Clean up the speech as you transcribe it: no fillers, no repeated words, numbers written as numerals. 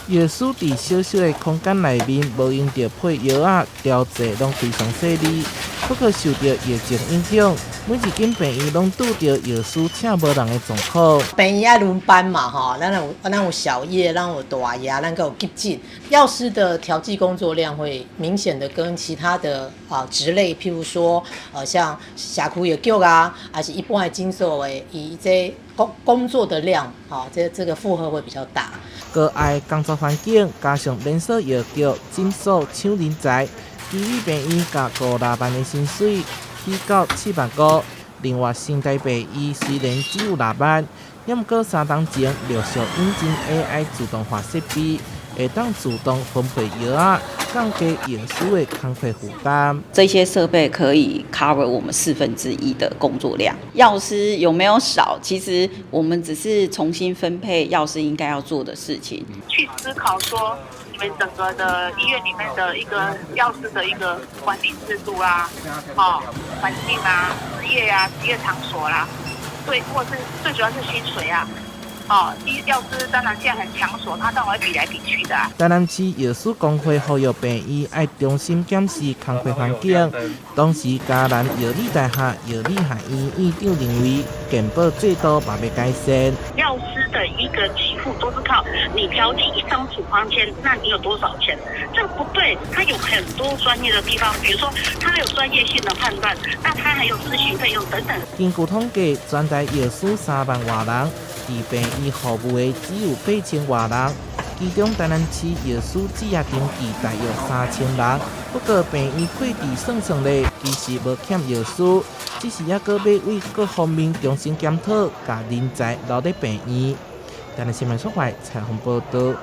藥師佇小小的空間內面，無用著配藥仔、調劑，攏非常細膩。不過受著疫情影響，每一間病院攏拄著藥師請無人的狀況。病院愛輪班嘛，吼，咱有小夜，咱有大夜，咱閣有急診。藥師的調劑工作量會明顯的跟其他的啊職類，譬如說，像社區藥局啊，還是一般的診所的，伊這工作的量，吼，這個負荷會比較大。高壓工作環境，加上連鎖藥局、診所搶人才，基里病院共5、6萬的薪水起到7萬5。另外，新台病院雖然只有6萬，毋過3冬前陸續引進 AI 自動化設備，會當自動分配藥仔，降低藥師的工課負擔。這些設備可以 cover 我們1/4的工作量。藥師有沒有少？其實我們只是重新分配藥師應該要做的事情。去思考說，你們整個的醫院裡面的一個藥師的一個管理制度啊，哦，環境啊，職業啊，職業場所啦，對，或是最主要是薪水啊。哦，醫藥師當然現在很搶手，他當然會比來比去的啊。台南市藥師公會呼籲病院愛重新檢視工課環境，同時嘉南藥理大學藥理學院院長認為，健保制度嘛欲改善。藥師的一個給付都是靠你調劑一張處方箋，那你有多少錢？這不對，他有很多專業的地方，比如說他有專業性的判斷，那他還有諮詢費用等等。根據統計，全台藥師3萬外人，佇病院服務的只有8000外人，其中台南市藥師執業登記大約3000人。不過病院開支算算咧，其實無欠藥師，只是猶閣欲為各方面重新檢討，共人才留佇病院。台南新聞出發採訪報道。